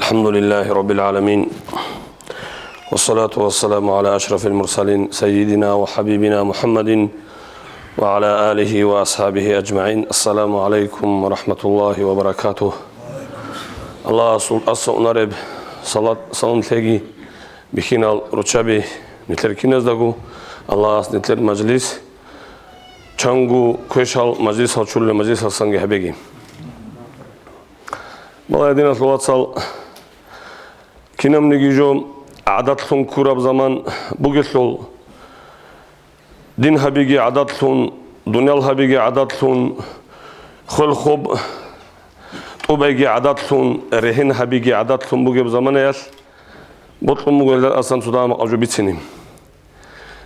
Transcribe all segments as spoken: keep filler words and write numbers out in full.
الحمد لله رب العالمين. والصلاة والسلام على أشرف المرسلين سيدنا وحبيبنا محمد وعلى آله وأصحابه أجمعين. السلام عليكم ورحمة الله وبركاته. Аллагьасул тӀаса унареб салат, салам лъеги бихьинал руччаби нилъер киназдаго. Аллагьас нилъер мажлис чанго квешал мажлисал чурулел мажлисалдасанги гьабеги. Балагье, диналъул вацал, кинабниги жо гӀадатлъун ккураб заман бугелъул, дин гьабиги гӀадатлъун, дуниял гьабиги гӀадатлъун, хвел-хоб тӀубайги гӀадатлъун, регьен гьабиги гӀадатлъун бугеб заманаялъ бокьун буго гьелда тӀасан цо дагьа макъаб жо бицине.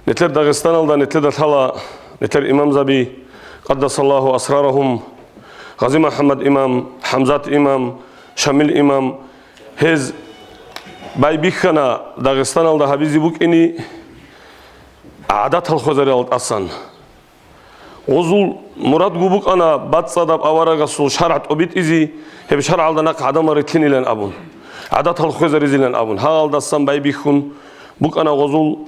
Нилъер Дагъистаналда нилъеда лъала нилъер имамзаби, къаддасаллагьу асрарагьум, Гъази МухӀаммад имам, ХӀамзат имам, Шамил имам, гьез байбихьана Дагъистаналда гьабизе букӀине гӀадатал хвезариялда тӀасан. Гъозул мурадго букӀана бацӀцӀадаб аварагасул шаргӀ тӀобитӀизе, гьеб шаргӀалда нахъ гӀадамал рилълъинилан абун, гӀадатал хвезаризилан абун, гьалдасан байбихьун букӀана гъозул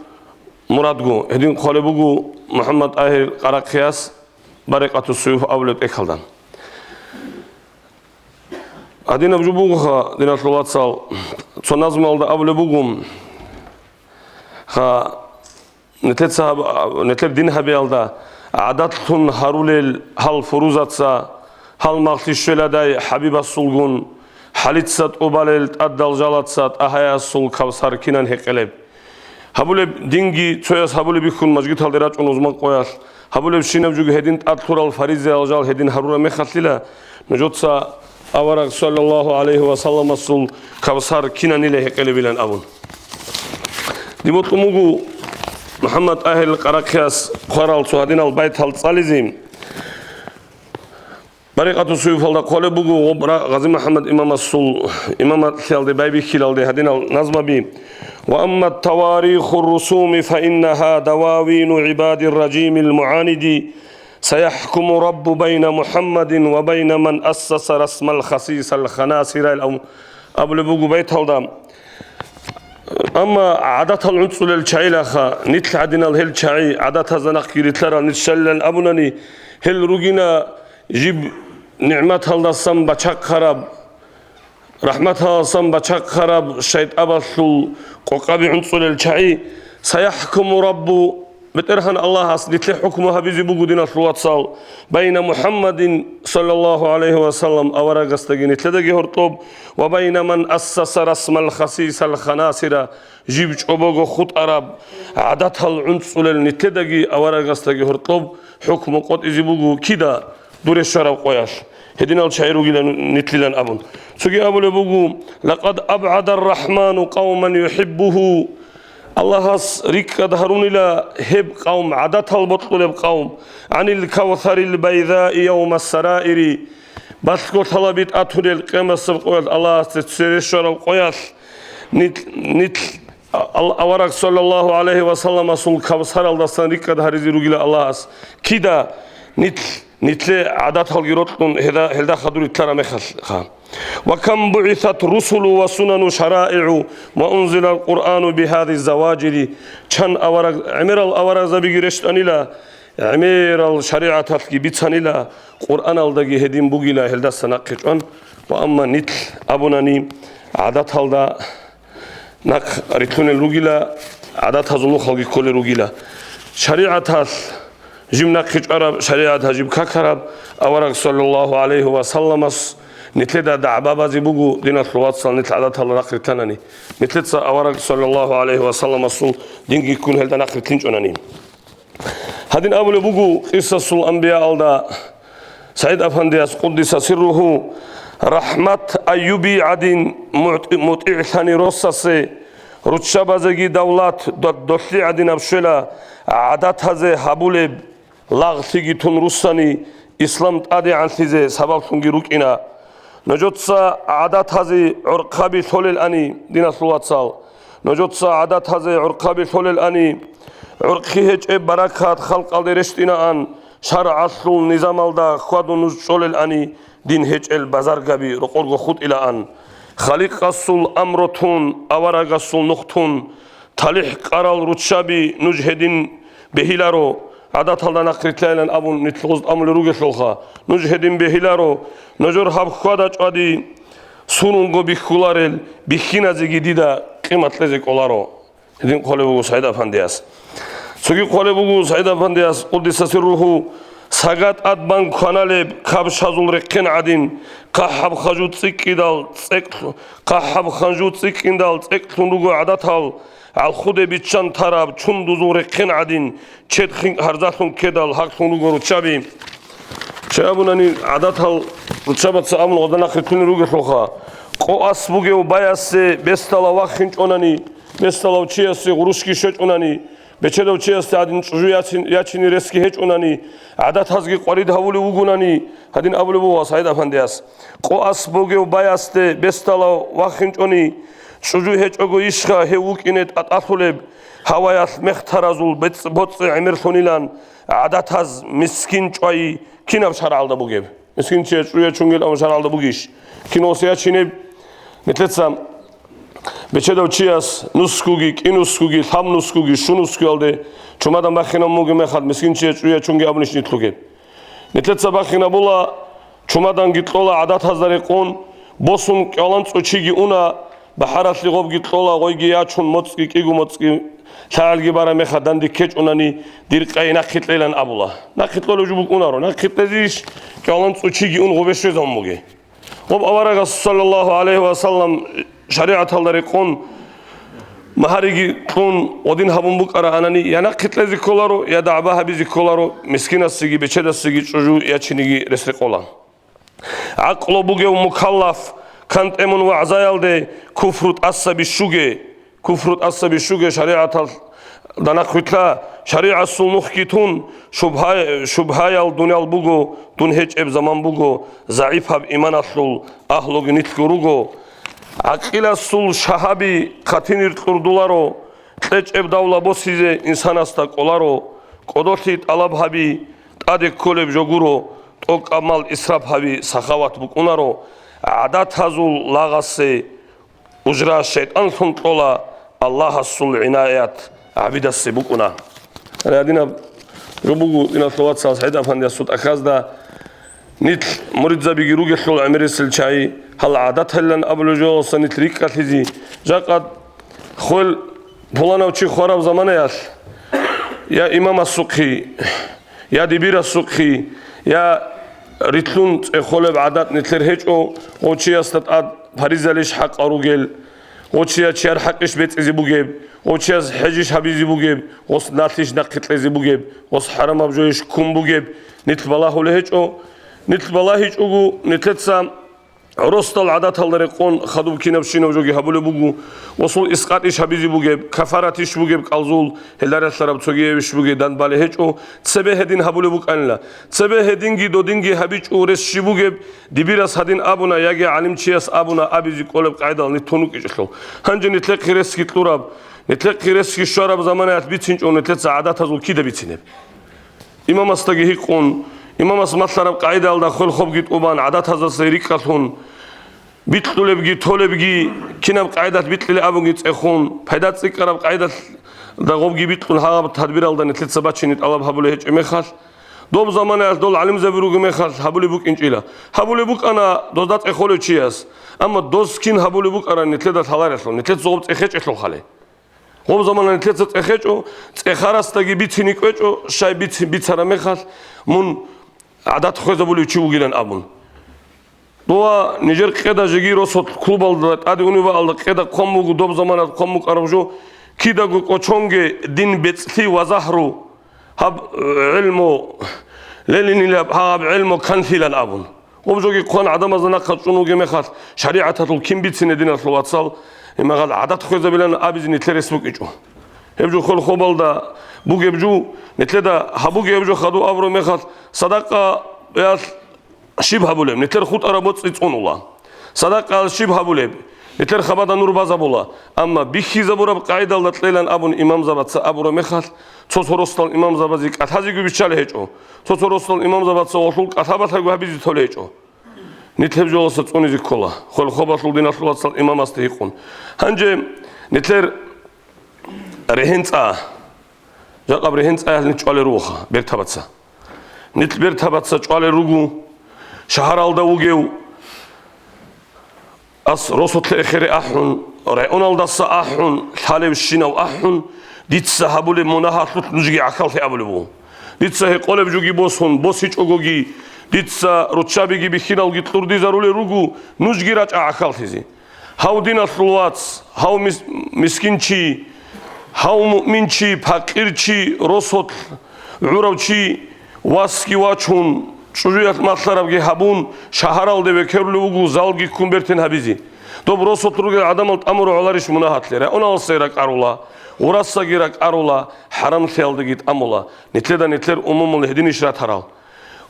мурадго. Гьедин хъвалеб буго МухӀаммад ТӀагьир Къарахъияс Барикъатус-суюф абулеб тӀехьалда. Гьадинаб жо бугоха, диналъул вацал, цо назмуялда абулеб буго, ха, нилъеца гьаб-, нилъер дин гьабиялда гӀадатлъун гьарулел гьал фурузаца, гьал магълъи щвеладай ХӀабибасулгун, хӀалица тӀубалел тӀадал жалаца ТӀагьаясул кавсар кинан гьекъелеб? Гьабулеб динги цояс гьабулеб бихьун мажгиталде рачӀун узман къоялъ, гьабулебщинаб жуги гьедин тӀад лъурал фаризаял жал гьедин гьарураб мехалъила, нужеца авараг саллаллагьу гӀалайгьи ва салламасул кавсар кинанила гьекъелебилан абун. Диб бокьун буго МухӀаммад ТӀагьир Къарахъияс хъварал цо гьадинал байтал цӀализе. Барикъатус-суюфалда хъвалеб буго гъоб ра-, Гъази МухӀаммад имамасул имаматлъиялде байбихьилалде гьадинал назмаби: «Ва амма тавариху русуми фа иннагьа дававину гӀибади ражимил мугӀаниди, саяхӀкуму Раббу байна МухӀаммадин ва байна ман ассаса расмал хасисал ханасира», ил ам-, абулеб буго байталда. Амма гӀадатал гӀунцӀулел чагӀилаха, нилъ гӀадинал гьел чагӀи гӀадатазда нахъги рилълъарал нилъ щалилан абунани, гьел ругина жиб нигӀматалдасан бачахъараб, рахӀматалдасан бачахъараб шайтӀабалъул къокъаби гӀунцӀулел чагӀи. «СаяхӀкуму Раббу», БетӀергьан Аллагьас нилъе хӀукму гьабизе буго, диналъул вацал, «байна МухӀаммадин саллаллагьу гӀалайгьи ва саллам аварагасдаги нилъедаги гьоркьоб ва байна ман ассаса расмал хасисал ханасира», жиб чӀобого хутӀараб гӀадатал гӀунцӀулел нилъедаги аварагасдаги гьоркьоб хӀукму къотӀизе буго кида? Дуре щвараб къоялъ гьединал чагӀи ругилан нилъилан абун. Цоги абулеб буго: «Лакъад абгӀадар рахӀману къавман юхӀиббугьу». Аллагьас рикӀкӀад гьарунила гьеб къавм, гӀадатал бокьулеб къавм, «гӀанил кавсарил байзаи явмас сараири». Балъголъала битӀатурел къемасаб къоялъ Аллагьасде цере щвараб къоялъ нилъ, нилъ Ал-, авараг саллаллагьу гӀалайгьи ва салламасул кавсаралдасан рикӀкӀад гьаризе ругила Аллагьас. Кида? Нилъ, нилъе гӀадаталги рокьун гьеда-, гьелда хадур рилълъараб мехалъха. «Ва кам бугӀисат русулу ва сунану шараигӀу ва унзилал Къуръану бигьази заважири». Чан авараг, гӀемерал аварагзабиги рещтӀанила, гӀемерал шаригӀаталъги бицанила, Къуръаналдаги гьедин бугила гьелдаса нахъе чӀван. Ва амма нилъ абунани, гӀадаталда нахъ рилълъунел ругила, гӀадатазул нухалги кколел ругила. ШаригӀаталъ жиб нахъе чӀвараб, шаригӀат гьажиб какараб, авараг саллаллагьу гӀалайгьи ва салламас нилъеда дагӀба базе буго, диналъул вацал, нилъ гӀадаталда нахъ рилълъанани. Нилъеца авараг саллаллагьу гӀалайгьи ва салламасул динги ккун гьелда нахъ рилълъинчӀонани. Гьадин абулеб буго къисасул анбияалда СагӀид-афандияс, къуддиса сирругьу, рахӀмат Айюби гӀадин мутӀ-, мутӀигӀлъани росасе, руччабазеги давлат д-, долъи гӀадинаб щвела, гӀадатазе гьабулеб лагълъиги тун руссани, ислам тӀадегӀанлъизе сабаблъунги рукӀина. Нужеца гӀадатазе гӀурхъаби лъолелани, диналъул вацал, нужеца гӀадатазе гӀурхъаби лъолелани, гӀурхъи гьечӀеб баракат халкъалде рещтӀинаан, шаргӀалъул низамалда хьвадун нуж чӀолелани, дин гьечӀел базаргаби рокъорго хутӀилаан. Халикъасул амру тун, аварагасул нух тун, талихӀ къарал руччаби нуж гьедин бегьиларо, гӀадаталда нахърилълъайилан абун нилъ гъоз тӀамулел ругелъулха, нуж гьедин бегьиларо, нужер гьаб хьвада-чӀвади сунунго бихьуларел бихьиназеги дида къимат кьезе кӀоларо. Гьедин хъвалеб буго СагӀид-афандияс. Цоги хъвалеб буго СагӀид-афандияс, къуддиса сирругьу, сага тӀад бан кваналеб кабшазул рехъен гӀадин, хъахӀаб ханжу цӀикӀкӀидал цӀекӀлъ-, хъахӀаб ханжу цӀикӀкӀиндал цӀекӀлъун руго гӀадатал, гӀалхуде биччан тараб чундузул рехъен гӀадин, чед хинкӀ гьарзалъун ккедал гьаклъун руго руччаби. Щай абунани, гӀадатал руччабаца абун гъода нахърилълъунел ругелъулха, къо ас бугев баясде бесдала вахинчӀонани, бесдалав чиясе гъурущги щвечӀунани, бечедав чиясде гьадин чӀужу яцин-, ячине ресги гьечӀунани, гӀадатазги къварид гьавулев вугунани, гьадин абулеб буго СагӀид-афандияс, къо ас бугев баясде бесдалав вахинчӀони, чӀужу гьечӀого ишха гьев вукӀине тӀатӀалъулеб, гьаваялъ мехтаразул бецӀ-, боцӀи гӀемерлъунилан, гӀадатаз мискин чӀвай кинаб шаргӀалда бугеб? Мискин чияс чӀужу ячунгел абун шаргӀалда бугищ? Киносе ячинеб? Нилъеца бечедав чияс нусгуги, кӀинусгуги, лъабнусгуги, щунусгуялде чумадан бахинаб мугеб мехалъ, мискин чияс чӀужу ячунги абунищ нилъ ругеб? Нилъеца бахинабула, чумаданги кьола гӀадатазда рекъон, босун кӀаланцӀу чиги уна, бахӀаралъе гъобги кьола, гъойги ячун, моцӀги кӀиго моцӀги лъагӀелги бараб мехалъ данде ккечӀунани, дир къайи нахъе кьейилан абула. Нахъе кьолеб жо букӀунаро, нахъе кьезейищ кӀаланцӀу чиги ун гъобе щвезабун бугей? Гъоб аварагас, саллаллагьу гӀалайгьи ва саллам, шаригӀаталда рекъон, магьариги кьун, гъодин гьабун букӀараанани, я нахъе кьезе кколаро, я дагӀба гьабизе кколаро, мискинасеги бечедасеги чӀужу ячинеги рес рекъола. ГӀакълу бугев мукаллаф кантӀе мун вагӀзаялде куфру тӀаса бищуге, куфру тӀаса бищуге шаригӀаталда нахъвилъа, шаригӀасул нухги тун, шубгьа-, шубгьаял дунял буго, дун гьечӀеб заман буго, загӀипаб иманалъул агьлуги нилъго руго. ГӀакъиласул шагьаби хъатинир кьурдуларо, кьечӀеб давла босизе инсанасда кӀоларо, кӀодолъи тӀалаб гьаби, тӀаде кколеб жо гуро, тӀокӀаб мал исраф гьаби сахават букӀунаро, гӀадатазул лагъасе ужра шайтӀанлъун кьола, Аллагьасул гӀинаят гӀабидасе букӀуна. Гьадинаб жо буго, диналъул вацал, СагӀид-афандиясул тӀахьазда нилъ муридзабиги ругелъул гӀемерисел чагӀи, гьал гӀадатайилан абулеб жоялдаса нилъ рикӀкӀалъизе, жакъа хвел пуланав чи хвараб заманаялъ, я имамасухъе, я дибирасухъе, я рилълъун цӀехолеб гӀадат нилъер гьечӀо, гъов чиясда тӀад паризалищ хӀакъал ругел, гъов чияс чияр хӀакъищ бецӀизе бугеб, гъов чияс хӀежищ гьабизе бугеб, гъос налъищ нахъе кьезе бугеб, гъос хӀарамаб жойищ ккун бугеб, нилъ балагьулеб гьечӀо. Нилъ балагьичӀого, нилъеца гӀурусдал гӀадаталда рекъон хадуб кинабщинаб жоги гьабулеб буго, гъосул искъатищ гьабизе бугеб, кафаратищ бугеб кӀалзул, гьелда релълъараб цогиябищ бугеб дандбалеб гьечӀо, цебе гьедин гьабулеб букӀанила. Цебе гьединги додинги гьабичӀого рес щиб бугеб, дибирас гьадин абуна яги гӀалимчияс абуна абизе кӀолеб къайдал нилъ тун рукӀичӀелъул. Гьанже нилъехъе ресги кьураб, нилъехъе ресги щвараб заманаялъ бицинчӀо нилъеца гӀадатазул кида бицинеб? Имамасдаги гьикъун, имамас малъараб къайдаялда хвел-хобги тӀубан, гӀадатаздаса рикӀкӀалъун, бикьулебги толебги, кинаб къайдалъ бикьилеб абунги цӀехун, пайда цӀикӀкӀараб къайдалда гъобги бикьун, гьаб тадбиралда нилъеца бачине тӀалаб гьабулеб гьечӀеб мехалъ, доб заманаялъ дол гӀалимзаби ругеб мехалъ гьабулеб букӀинчӀила. Гьабулеб букӀана дозда цӀехолев чияс, амма доз кин гьабулеб букӀараб нилъеда лъаларелъул, нилъеца гъоб цӀехечӀелъул хъали. Гъоб замана нилъеца цӀехечӀо, цӀехарасдаги бицине кӀвечӀо, щай бици-, бицараб мехалъ, мун гӀадат хвезабулев чи вугилан абун. Дова нижер къеда жеги росулъ клубалда тӀаде унеб бакӀалда къеда хъван буго, доб замана хъван букӀараб жо, кидаго кӀочонге дин бецӀлъи ва загьру, гьаб гӀелму лелинилаб, гьаб гӀелму канлъилан абун. Гъоб жоги хъван гӀадамазда нахъа чӀун вугеб мехалъ, шаригӀаталъул кин бицине, диналъул вацал, имагъал гӀадат хвезабилан абизе нилъер рес букӀичӀо. Гьеб жо хвел-хобалда бугеб жо, нилъеда гьабуге гьеб жо хадуб абураб мехалъ, садакъаялъ щиб гьабулеб? Нилъер хутӀараб боцӀи цӀунула. Садакъаялъ щиб гьабулеб? Нилъер хабада нур базабула. Амма бихьизабураб къайдалда кьелан абун имамзабаца абураб мехалъ, цо-цо росдал имамзабазе кӀалъазего биччалеб гьечӀо, цо-цо росдал имамзабаца гъолъул кӀалъа-балъаго гьабизе толеб гьечӀо. Нилъ гьеб жоялдаса цӀунизе ккола, хвел-хвабалъул, диналъул вацал, имамасда гьикъун. Гьанже нилъер регьенцӀа, жакъаб регьенцӀаялъ нилъ чӀвалел ругоха бертабаца. Нилъ бертабаца чӀвалел руго, шагьаралда вугев ас росулъе эхере ахӀун, районалдаса ахӀун, лъалебщинав ахӀун, дица гьабулеб мунагьалъулъ нужги гӀахьаллъи абулеб буго. Дица гьекъолеб жоги босун, босичӀогоги, дица руччабиги бихьиналги кьурдизарулел руго, нужги рачӀа гӀахьаллъизе. Гьав диналъул вац, гьав мис-, мискинчи, гьав муъминчи, пакъирчи, росулъ, гӀурав чи, васги вачун, чӀужуялъ малъарабги гьабун, шагьаралде векерулев вуго залги ккун бертен гьабизе. Доб росулъ ругел гӀадамал тӀамурав гӀоларищ мунагьалъе? Районалдасаги ракӀарула, гъурасаги ракӀарула, хӀарамлъиялдаги тӀамула. Нилъеда нилъер умумул гьединищ ратарал?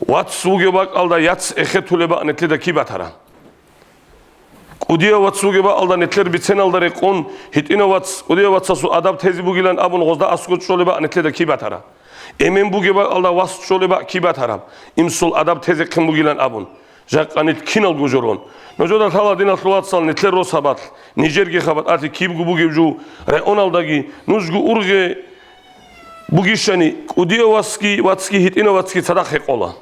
Вац вугеб бакӀалда яц эхетулеб бакӀ нилъеда киб батара? КӀудияв вац вугеб бакӀалда нилъер биценалда рекъон, гьитӀинав вац, кӀудияв вацасул адаб тезе бугилан абун гъозда аскӀор чӀолеб бакӀ нилъеда киб батара? Эмен бугеб бакӀалда вас чӀолеб бакӀ киб батараб, имсул адаб тезехъин бугилан абун? Жакъа нилъ киналго жо рон. Нужеда лъала, диналъул вацал, нилъер росабалъ, нижерги хабатӀалъи кибго бугеб жо, районалдаги нужго ургъе бугищани, кӀудияв васги, вацги, гьитӀинав вацги цадахъ гьекъола.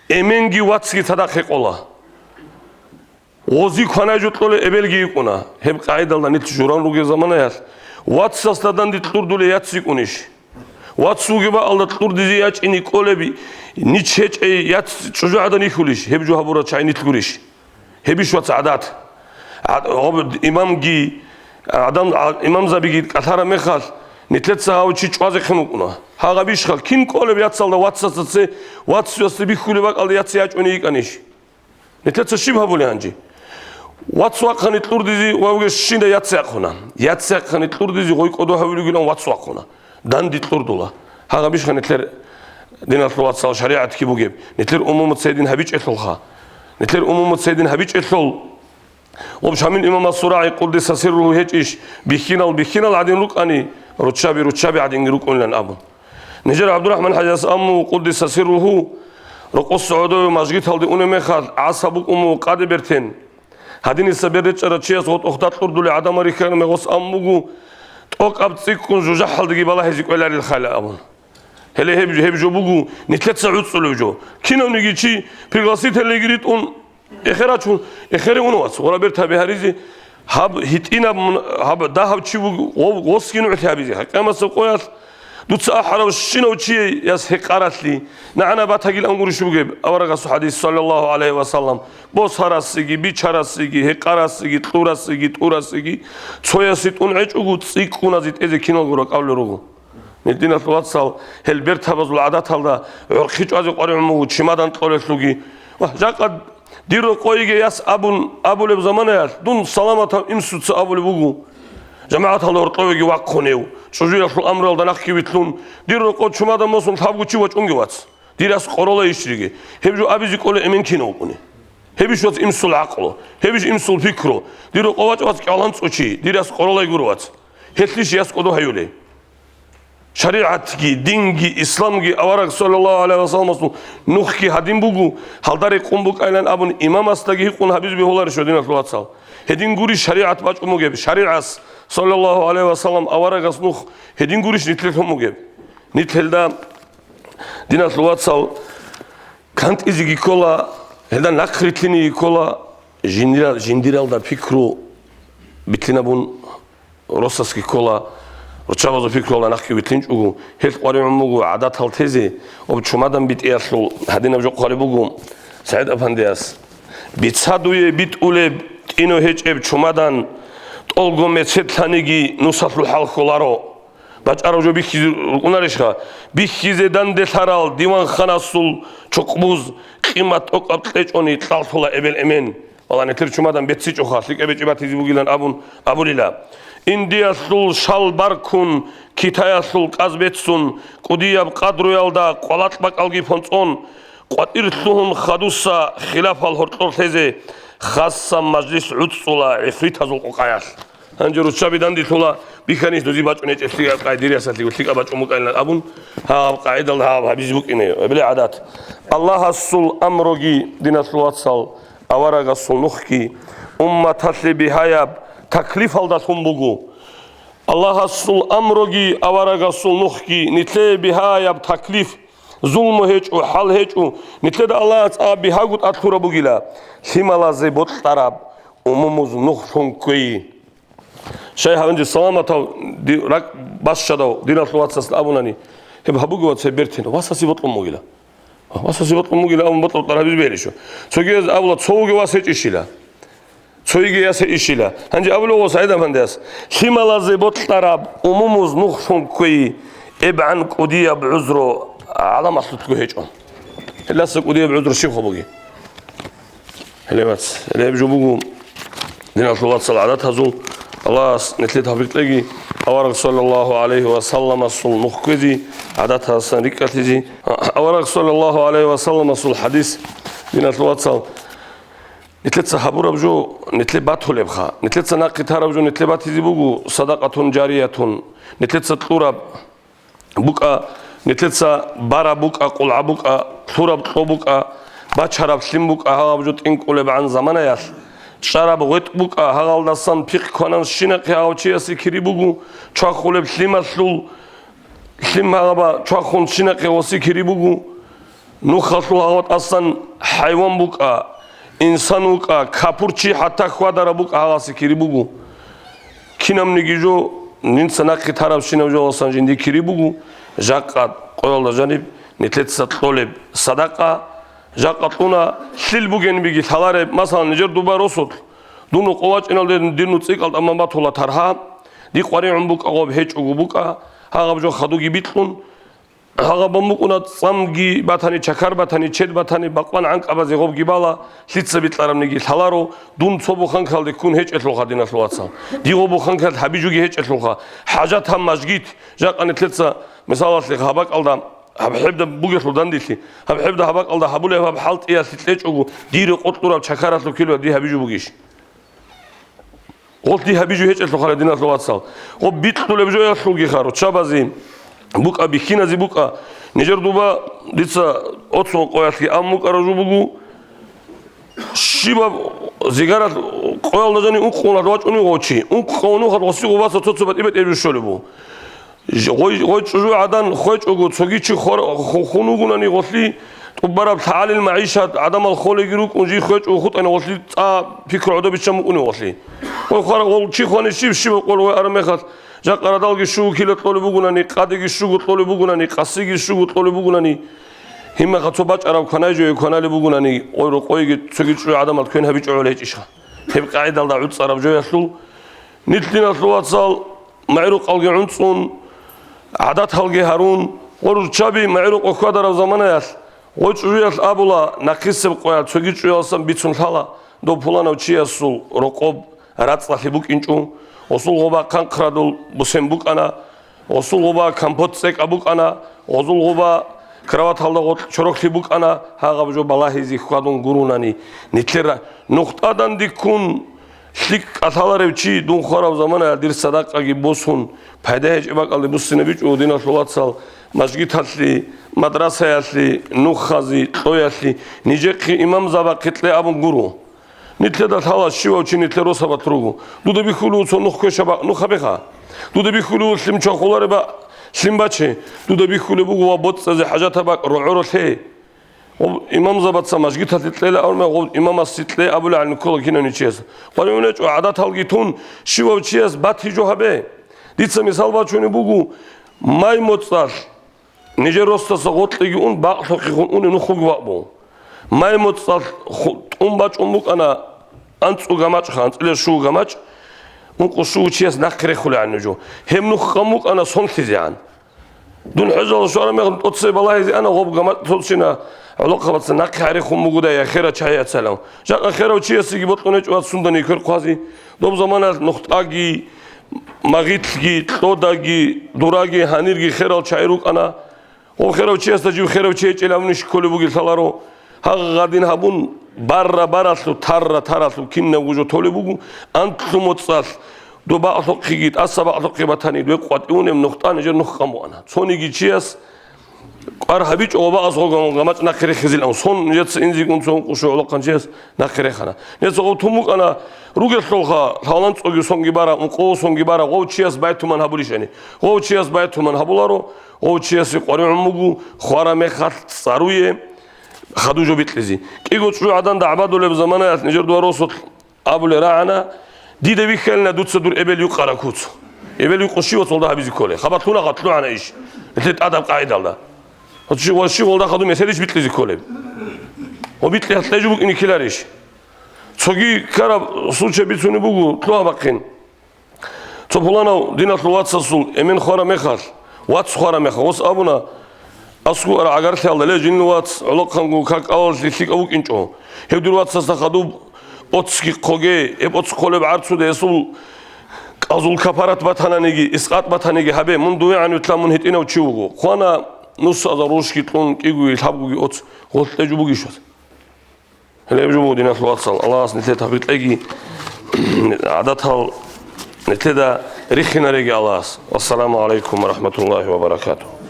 Эменги вацги цадахъ гьекъола. Гъози кванай жо кьолей эбелги йикӀуна. Гьеб къагӀидалда нилъ журан ругел заманаялъ, вацасда данде кьурдулей яц йикӀунищ? Вац вугеб бакӀалда кьурдизе ячӀине кӀолеб нич гьечӀей яц чӀужугӀадан йихьулищ? Гьеб жо гьабурал чагӀи нилъ гурищ? Гьебищ, вац, гӀадат? ГӀад-, гьаб имамги, гӀадам-, гӀа-, имамзабиги кӀалъараб мехалъ, нилъеца гьав чи чӀвазехъин вукӀуна. Гьагъабищха, кин кӀолеб яцалда вацасда цее, вацасде бихьулеб бакӀалда яц ячӀуней йикӀанищ? Нилъеца щиб гьабулеб гьанже? Вац вахъани кьурдизе ва вугес щинда яц яхъуна. Яц яхъани кьурдизе гъой кӀодо гьавулевгилан вац вахъуна. Данде кьурдула. Гьагъабищха нилъер, диналъул вацал, шаригӀат киб бугеб? Нилъер умумуца гьедин гьабичӀелъулха. Нилъер умумуца гьедин гьабичӀелъул. Гъоб Шамил имамасул рагӀи, къуддиса сирругьу, гьечӀищ бихьинал бихьинал гӀадин рукӀани, руччаби руччаби гӀадинги рукӀунилан абун. Нижер ГӀабдурахӀман хӀажияс амму, къуддиса сирругьу, рокъоса гӀодове мажгиталде унеб мехалъ, гӀаса букӀун буго къаде бертен. Гьадиниса бер речӀчӀарав чияс гъотӀохда кьурдулей гӀадамал рихьараб мехалъ аммуго, тӀокӀаб цӀикӀкӀун жужахӀалдеги балагьизе кӀвеларилхайилан абун. Гьеле гьеб, гьеб жо буго нилъеца гӀуцӀулев жо. Кинавниги чи пригласительныйги ритӀун, эхерачун, эхере уна, вац, гъора бертаби гьаризе, гьаб гьитӀинаб мун-, гьаб дагьав чи вуго, гъов-, гъосги нугӀлъи гьабизе. Гьа, къиямасеб къоялъ дуца ахӀарав щинав чияс гьекъаралъи, нагӀана батагилан гурищ бугеб аварагасул хӀадис, саллаллагьу гӀалайгьи ва саллам, босарасеги, бичарасеги, гьекъарасеги, кьурасеги, тӀурасеги, цоясе тӀун гӀечӀого цӀикӀкӀуназе тӀезе киналго ракӀалулел руго. Нилъ, диналъул вацал, гьел бертабазул гӀадаталда гӀорхъи чӀвазе къваригӀун буго, чемодан кьолелъулги. Ва жакъа дир рокъойиги яс абун абулеб заманаялъ, дун саламатав имсуца абулеб буго: «ЖамагӀаталда гьоркьовеги вахъунев, чӀужуялъул амруялда нахъги вилълъун, дир рокъов чемодан босун лъабго чи вачӀунги, вац. Дир яс къоролай иш риге». Гьеб жо абизе кӀолей эмен кинав вукӀуни? Гьебищ, вац, имсул гӀакълу? Гьебищ имсул пикру? Дир рокъов вачӀа, вац, кӀалъанцӀ чи, дир яс къоролай гуро, вац. Гьелъищ яс кӀодо гьаюлей? ШаригӀатги, динги, исламги, авараг саллаллагьу гӀалайгьи ва салламасул нухги гьадин буго, гьалда рекъун букӀайилан абун имамасдаги гьикъун гьабизе бегьуларищ, диналъул вацал? Гьедин гурищ шаригӀат бачӀун бугеб? ШаригӀас, саллаллагьу гӀалайгьи ва саллам, аварагас нух гьедин гурищ нилъелъун бугеб? Нилъ гьелда, диналъул вацал, кантӀизеги ккола, гьелда нахъ рилълъинеги ккола, жиндира-, жиндиралда пикру билълъинабун росасги ккола, руччабазул пикруялда нахъги вилълъинчӀого, гьелъ къваригӀун буго гӀадатал тезе, ва чумадан битӀиялъул гьадинаб жо хъвалеб буго СагӀид-апандияс: «Бица дуе битӀулеб, тӀино гьечӀеб чумадан, тӀолго мецедлъаниги нусалъул хӀал кколаро». БачӀараб жо бихьизе рукӀунарищха? Бихьизе данделъарал диванханасул чукъбуз къимат тӀокӀаб кьечӀони кьаллъула эбел-эмен. Валлагь, нилъер чумадан беццичӀоха, лъикӀаб гьечӀеб батизе бугилан абун абулила. Индиялъул шал баркун, Китаялъул кӀаз беццун, кӀудияб къадруялда къвалакь бакӀалги понцӀон, къватӀир лъугьун хадуса хилафал гьоркьор лъезе, хасаб мажлис гӀуцӀцӀула гӀифритазул къокъаялъ. Гьанже руччаби данделъула, бихьанищ дузе бачӀун гьечӀелъи, къайдириясалъе лъикӀаб бачӀун букӀайилан абун, гьаб къагӀидал гьаб гьабизе букӀине, гьеб гӀадат. Аллагьасул амруги, диналъул вацал, Аварагасул нухги умматалъе бигьаяб таклифалдалъун буго. Аллагьасул амруги аварагасул нухги нилъее бигьаяб таклиф, зулму гьечӀо, хӀал гьечӀо, нилъеда Аллагьас аб бигьаго тӀад лъураб бугила, лъималазе бокьараб умумуз нухлъун кквей. Щай гьанже саламатав ди-, ракӀ бащадав диналъул вацасда абунани, гьеб гьабуге, вац, гьеб бертин, васасе бокьун бугила. Васасе бокьун бугила абун, бокьараб тӀад гьабизе бегьилищ. Цогияз абула, цо вугев вас гьечӀищила. Цо йигей яс гьечӀищила. Гьанже абулев гъос гӀадамандас, лъималазе бокьараб умумуз нухлъун кквей, эбгӀан кӀудияб гӀузру гӀаламалъулъго гьечӀо. Гьелдаса кӀудияб гӀузру щибха бугеб? Гьеле вац, гьеле гьеб жо буго диналъул вацал гӀадатазул, Аллагьас нилъее тавфикъ кьеги, авараг саллаллагьу гӀалайгьи ва салламасул нух кквезе, гӀадатаздасан рикӀкӀалъизе. Авараг саллаллагьу гӀалайгьи ва салламасул хӀадис, диналъул вацал, нилъеца гьабураб жо нилъее батулебха, нилъеца нахъе тараб жо нилъее батизе буго садакъатун жариятун, нилъеца кьураб букӀа, нилъеца бараб букӀа, къулгӀа букӀа, лъураб кьо букӀа, бачараб лъим букӀа гьаб жо тӀинкӀулебгӀан заманаялъ, чӀараб гъветӀ букӀа, гьагъалдасан пихъ кванан щинахъе гьав чиясе кири буго, чвахулеб лъималъул лъим гьагъаба чвахун щинахъе гъосе кири буго. Нухалъул гьагъа тӀасан хӀайван букӀа, инсан вукӀа, капур чи хӀатта хьвадараб букӀа, гьагъасе кири буго. Кинабниги жо, нилъеца нахъе тарабщинаб жоялдасан жиндие кири буго, жакъа къоялда жаниб нилъеца кьолеб садакъа, жакъа кьуна, лъил бугебги лъалареб, масалан, нижер дуба росулъ, дун рокъов вачӀиналде дир нуц цӀикӀкӀал тӀаман батула таргьа, дихъ варигӀун букӀа гъоб, гьечӀого букӀа, гьагъаб жо хадуги бикьун, гьагъаб бан букӀуна, цӀамги батани, чакар батани, чед батани, бакъван гӀанкӀабазе гъобги бала, лъица бикьарабниги лъаларо, дун цо буханкалде ккун гьечӀелъулха, диналъул вацал. Дигъо буханкал гьабижуги гьечӀелъулха. ХӀажат гьаб мажгит, жакъа нилъеца, мисалалъе, гьаб бакӀалда, гьаб хӀебда бугелъул данделъи, гьаб хӀебда гьаб бакӀалда гьабулеб гьаб хӀалтӀиялъе кьечӀого, дир рокъов кьураб чакаралъул килояб дие гьабижу бугищ? Гъолъ дие гьабижу гьечӀелъулха, диналъул вацал. Гъоб бикьулеб жоялъулгиха, руччабазе букӀа, бихьиназе букӀа. Нижер дуба дица оцун къоялъги ам букӀараб жо буго. Щибаб зигаралъ къоялда жанив ункъ къоялда вачӀунев гъов чи, ункъ къоялда гъосие гъобаса цо-цо батӀи-батӀияб жо щолеб буго. Ж-, гъой, гъой чӀужугӀадан хвечӀого, цоги чи хвар-, ху-, хун вугунани гъолъи, тӀубараб лъагӀалил магӀишат гӀадамал холеги рукӀун, жий хвечӀого хутӀани гъолъи, цӀа пикру гӀодобиччан букӀунев гъолъи. Гъой хвар-, гъол чи хвани щиб, щиб къол гъой араб мехалъ, жакъа радалги щуго кила кьолеб бугунани, къадиги щуго кьолеб бугунани, къасиги щуго кьолеб бугунани, гьимаха цо бачӀараб кванай жое кваналеб бугунани, гъой рокъойги цоги чӀужугӀадамал квен гьабичӀого гьечӀищха? Гьеб къагӀидалда гӀуцӀараб жоялъул, нилъ, диналъул вацал, магӀрукъалги гӀунцӀун, гӀадаталги гьарун, гъор руччаби магӀрукъ хьвадараб заманаялъ, гъой чӀужуялъ абула, нахъисеб къоялъ цоги чӀужуялдасан бицун лъала, дов пуланав чиясул рокъоб рацӀцӀалъи букӀинчӀо, гъосул гъоба хъанхърадул бусен букӀана, гъосул гъоба компот цӀекӀаб букӀана, гъозул гъоба кроваталда гъоркь чороклъи букӀана, гьагъаб жо балагьизе хьвадун гурунани, нилъер нухтӀадан диккун, лъикӀ кӀалъаларев чи дун хвараб заманаялъ дир садакъаги босун, пайда гьечӀеб бакӀалде буссинабичӀо, диналъул вацал, мажгиталъе, мадрасаялъе, нухазе, кьоялъе, нижехъе имамзабахъе кье абун гуро. Нилъеда лъала щивав чи нилъер росабалъ руго. Дуда бихьулев цо нух квешаб бакъ, нух гьабеха. Дуда бихьулев лъим чвахулареб бакъ, лъим баче. Дуда бихьулеб буго ва боцӀизе хӀажатаб бакъ, рогӀоро лъе. Гъоб имамзабаца мажгиталъе кьела абураб мехалъ, гъоб имамасе кье абулеб гӀадин ккола кинавниги чияс. КъваригӀун гьечӀо, гӀадаталги тун, щивав чияс батизе жо гьабе. Дица мисал бачунеб буго, май моцӀалъ нижер росдаса гъоркьеги ун, бакълъухъе хун унеб нухалги бакъ буго. Май моцӀалъ ху-, тӀун бачӀун букӀана анцӀго гамачӀха, анцӀила щуго гамачӀ, ункъо щуго чияс нахъе рехулеб гӀадин жо. Гьеб нух къан букӀана сонлъизегӀан. Дун хӀежалъ щвараб мехалъ тӀоцебе балагьизе ана, гъоб гамачӀ толщина гӀолохъабаца нахъе гьарихун бугодай, я херав чагӀи яцалев. Жакъа херав чиясеги бокьун гьечӀо вац сунданиги квер хъвазе. Доб заманаялъ нухтӀаги, магъилъги, кьодаги, дураги, гьанирги херал чагӀи рукӀана. Гъоб херав чиясда жив херав чи гьечӀел абунищ кколеб бугеб лъаларо. Гьагъадин гьабун, барра-баралъув, тарра-таралъув кинабго жо толеб буго, анлъго моцӀалъ, доб бакълъухъеги тӀаса бакълъухъе батани, доб къватӀивунеб нухтӀа нижер нух къан букӀана. Цониги чияс КӀвар гьабичӀо ва бакъас гъоган гамачӀ нахъе рехизилан. Сон нижеца инзигун цо ункъо щугӀлахъан чияс нахъе рехана. Нижеца гъов тун букӀана ругелъулха, лъаланцӀоги сонги бара, ункъо сонги бара, гъов чияс байтуман гьабулищани. Гъов чияс байтуман гьабуларо, гъов чиясе къваригӀун буго, хвара мехалъ цӀаруе хадуб жо бикьизе. КӀиго чӀужугӀадан дагӀбадулеб заманаялъ нижер дугьа росулъ абулеб рагӀана, дида вихьалина дуца дур эбел юкъараб куц. Эбел юкъун щивас гъолда гьабизе кколеб? Хабалъуна гъатлугӀана иш. Нилъер тӀадаб къагӀидалда. Ва щив гъолда хадуб меседищ бикьизе кколеб? Ва бикьи гьалъ жо букӀине ккеларищ? Цоги ккараб случай бицунеб буго, лъугьа-бахъин. Цо пуланав диналъул вацасул эмен хвара мехалъ, вац хвара мехалъ, гъос абуна, аскӀов ара гӀагарлъиялда, ле, жинил вац, гӀолохъанго как-алалъе лъикӀав вукӀинчӀо. Гьев дир вацасда хадуб оцги хъоге, гьеб оц хъолеб гӀарцуде гьесул къазул капарат батананиги, искъат батаниги гьабе, мун дувегӀан вилълъа, мун гьитӀинав чи вуго. Хъвана нусазда рушги кьун кӀигоги лъабгоги оц гъолъ тӀеж бугищ вац? Гьеле жо буго, диналъул вацал, Аллагьас нилъер тавфикъ кьеги, гӀадатал нилъеда рихинареги Аллагьас. Вассаламу гӀалайкум ва рахӀматуллагьи ва баракатугьу.